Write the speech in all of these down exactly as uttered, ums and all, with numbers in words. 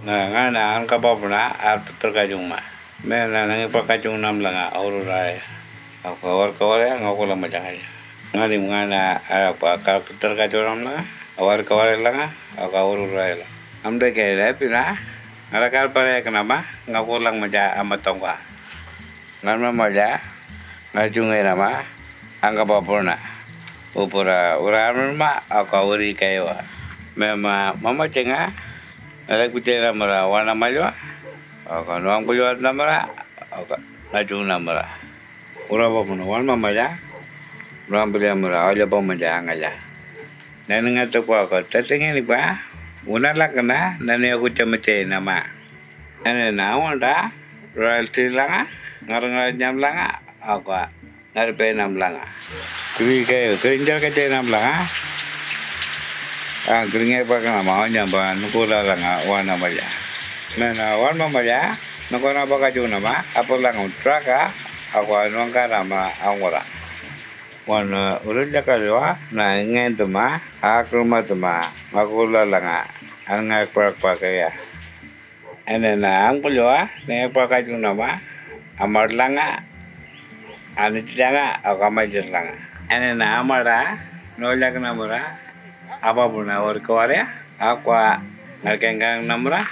Nga, nga na an ka babuna ar putar ka jung ma. Me na nang pa ka jung nam langa auru rai. Aku awar kawar ya, nga kulang maja nga. Nga dim nga na ara pa ka putar ka jung nam langa, awar kawar langa, aku auru rai la. Amde ke re pina, ngara kar pare ka nama, nga kulang maja ama tongka. Ngan ma maja, nga jung e nama, ang ka babuna. Upura, ura ma, aku auri kaiwa. Me ma, mama chenga, ngara kute namara, wana majwa, aku nuang pulwa namara, aku ngajung namara. Ura ba muna wan mama ja, ura pulwa mara, aja ba maja ngaja. Nani ngatu kwa ko, tatenge ni kwa, una lakna, nani aku chamate nama. Ane na wanda, royalty langa, ngar ngar nyam langa, aku ngar pe nam langa. Kri ke, krinjar ke nam langa. Ah, kringe pa kana ma nyam ba nukula langa, wan mama ja. Mena wan mama ja, nukona pa ka jung nama, apo langa traka, aku anuang ka nama angora. Wan, uh, urut jaka jua, na ngen tuma, akruma tuma, makula langa, an ngai kwa kwa kaya. Ene na angkul jua, ngai kwa ka jung nama, amar langa, ani langa, aku amar langa. Ene na amara, no lak namara, apa buna or kaware, aku ngar kengkang namara,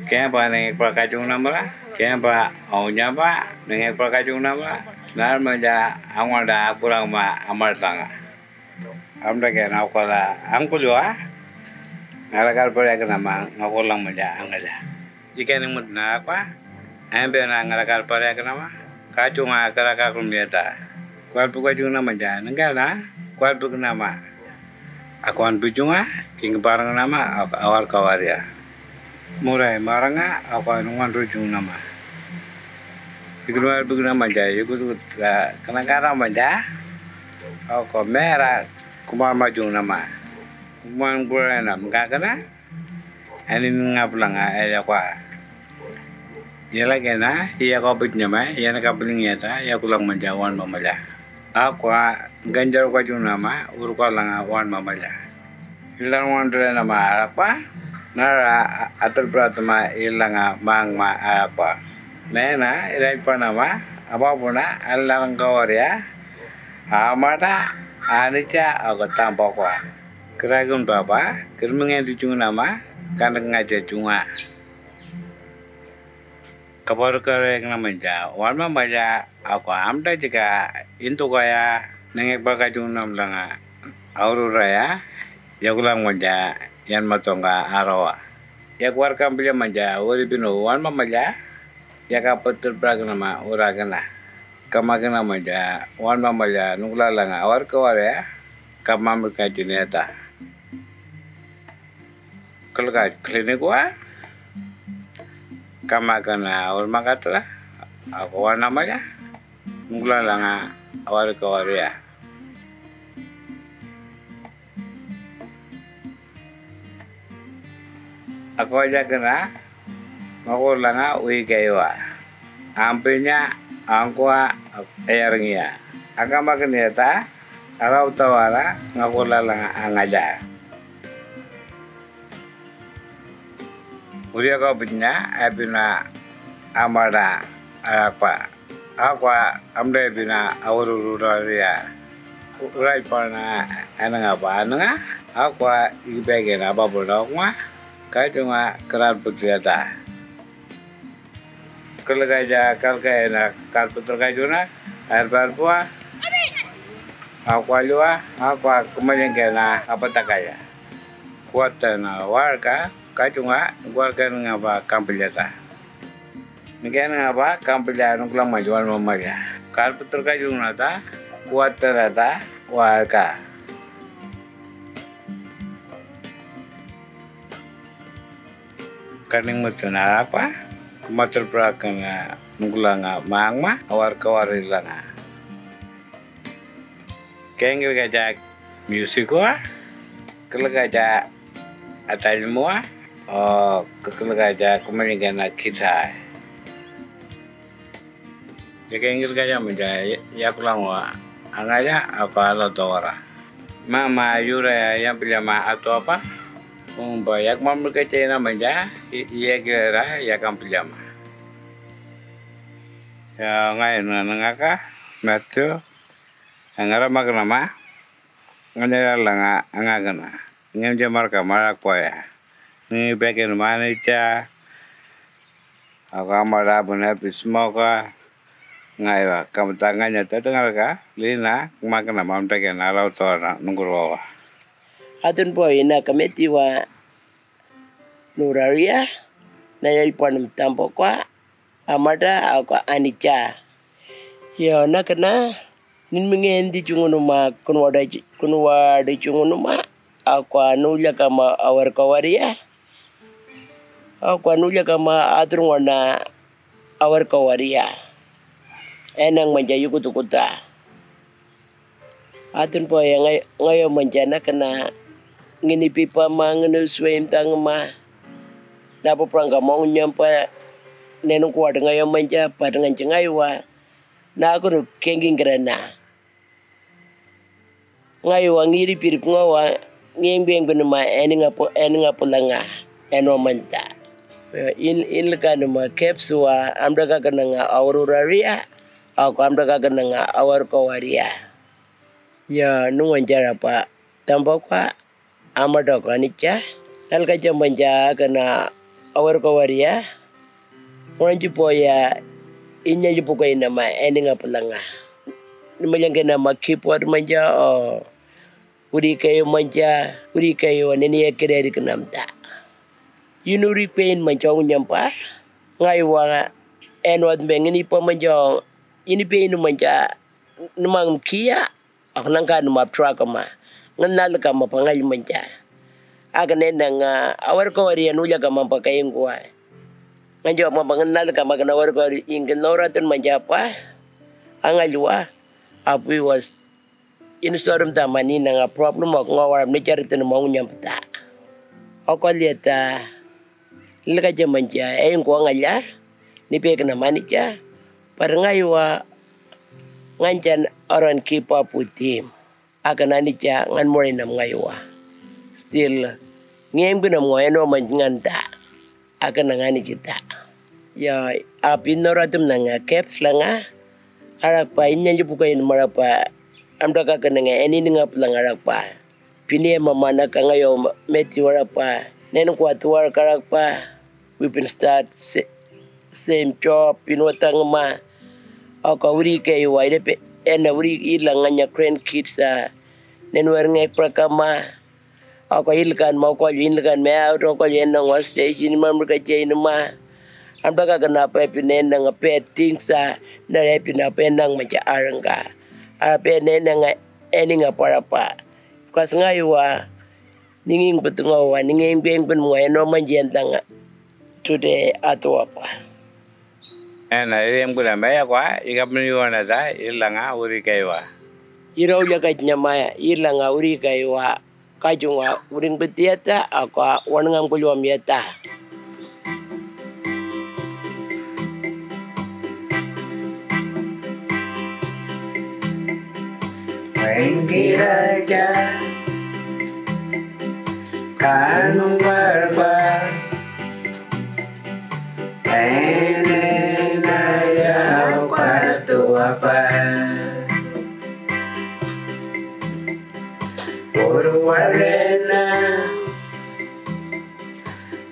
kempa ngai kwa ka jung namara, kempa aunya pa, ngai kwa ka jung namara, nar maja, angwada, akurang ma, amar langa. Amda ke na kola angkul jua, ngara kar pare ka nama, nga kulang maja, angaja. Ika ni mut na kwa, ambe na ngara kar pare ka nama, ka jung a kara ka kum yata. Kwal pu ka jung nama ja, nengka na, kwal pu ka nama. Aku an pu jung a, king parang nama, aku awar kawar ya. Murai maranga, aku an wan ru jung nama. Ikut wal pu ka nama ja, ikut ikut, ah, kena kara maja, aku mera, kumar ma jung nama. Kumar kurai nama, ka kena, Ani ngap langa, eh, ya kwa. Ya lagi na, ya kwa bit nyama, ya na kapling ya ta, ya kulang maja wan mama ja. Aku ganjar kwa jung nama, ur kwa langa wan mama ja. Ilang wan dre nama arapa, nara atur pratama ilanga mang ma arapa. Mena, ilai pa nama, apa puna, alang kawar ya, amata, anicha, aku tampa kwa. Keragun baba, kermengen di jung nama, kan ngaja junga. Kabar kerek nama ja, wan mama ja, aku amda jika, intu kaya, nengek baka jung nam langa, auru raya, ya kulang maja, yan matongka arawa. Ya kuar kampilya maja, uri binu, wan mama ja, ya ka putur prak nama, ura kena. Kama kena maja, wan mama ja, nukla langa, awar kawar ya, kama merka jineta. Kelka klinik wa, kama kena awar makatra, aku wan nama ja, nukla langa, awar kawar ya. Aku aja kena, ngaku langa ui kaiwa. Ampinya angkua ayar ngia. Aka makin yata, arau tawara, ngaku langa angaja. Uria kau bitnya, abina amara arapa. Akwa amde bina awuru ruraria. Urai pana ananga ba ananga. Akwa igbege na babuna ngwa. Kajunga kerar putriata. Kelgaja kalka ena kar putra kajuna. Air barpua. Akwa lua. Akwa kemajengkena apatakaya. Kuatena warka. Kajunga warka nga ba kampilata. Ngen nga ba kampila nuklang majuan mamaria. Kar putur kajung nata, kuat nata, warka. Kaning mutu na apa? Kumatur prak nga nuklang nga mangma, warka warilanga. Kengil kajak music wa, kele kajak atal mua, o kele kajak kumalingan na kita. Ya kengil kajak menja ya kulang wa, angaya apa lo tora. Mama yura ya yang pilih ma atau apa? Umba yak mamrika chena manja, i-, iya kira ya kampilama. Ya ngai na ngaka, matu, ngara magnama, nganyara langa, ngagana. Ngem jamarka marak poya. Ngi beken mani cha, aku amara bun happy smoka, ngaiwa, kam tanganya tatangarka, lina, makna mamta ke na lau tora, nungkurwa. Atun po ina kametiwa nuraria, na yai panum tampo kwa, amada, aku anicha. Yo, nakana, nin mingendi chungunuma, kunwada chi-, kunwada chungunuma, aku nulia kama awar kawaria, aku nulia kama atur ngona awar kawaria. Enang manja yukutukuta. Atun po ya ngai-, ngayo manja nakana ngini pipa ma ngini swim tang ma. Na po prangka mong nyampa nenu kuat ngayo manja pat ngan chingai wa. Na aku nu kenging kerana. Ngai wa ngiri pirip ngo wa ngeng beng benu ma eni ngapu, eni ngapu langa eno manta. In, in leka nu ma keps wa amda ka kena nga awar uraria, aku amda ka kena nga awar kawaria. Ya, nungan jara pa tampa kwa amada ka nicha, nalka jambanja kena awar kawaria. Wanji poya, inya ji puka ina ma, eni nga pulanga. Nima jangke na ma keyboard manja, o, uri kayo manja, uri kayo, nini ya kere ri kenamta. Yunu uri pain manja, unyampa, ngai wa, en wat beng ini pa manja, ini pain manja, numang kia, Aku nangka numa truck ma. Ngenal ka ma pangal manja. Aku nenang, ah, awar kawari anu ja ka ma pakai ingkua. Nganjo ma pangenal ka ma kena awar kawari ingke nora tun manja pa. Angal wa. Apu was in sorum ta mani nanga problem aku ngawar ni chari tun mau nyamta. Aku lihat ta. Leka ja manja, eh, ingkua ngala, ni pe kena mani cha, par ngai wa, ngan chan aran keep up with him. Aka nani cha, ngan mori nam ngai wa. Still, ngem kena mo eno man ngan ta. Aka na ngani kita. Ya, apin nora tum nanga caps langa. Arak pa inya ji buka in mara pa. Amda ka kena ngai, eni ninga pulang arak pa. Pini mama na ka ngayo meti wara pa. Nen kwa tuwar karak pa. We been start sa-, same job, pin watang ma. Aka uri ke iwa ide pe, ena uri ila nganya grandkids a. Nen wer ngek prakama. Aka ilkan ma kwa ilkan me out, aka yen nang wa station ma mrika chain ma. Amda ka kena pe pin ena nga pe things a. Na re pin a pe nang ma cha aranga. A pe ena nga eni nga para pa. Kas ngai wa, ninging betunga wa, ninging beng ben mo eno manjian tanga. Today atwa pa. Ena, iri em kuna meya kwa, ika mni wana ta, ilanga uri kaiwa. Ira uja kachnya maya, ilanga uri kaiwa, kachunga uring betiata, akwa wanangam kulwa miata. Wengiraja kanung barba ene naya patu apa. Uruwarena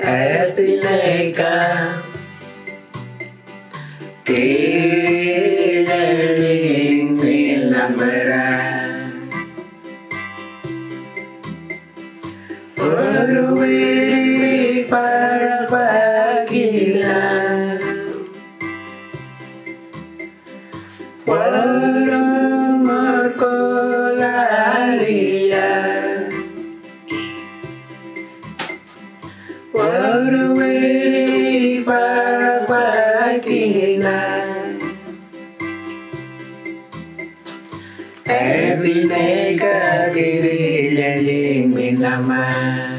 epineka. Kileling minamara. Urui para pakina. Warung orkolalia. Waruwiri para pakina. Every day ka kiri leling minama.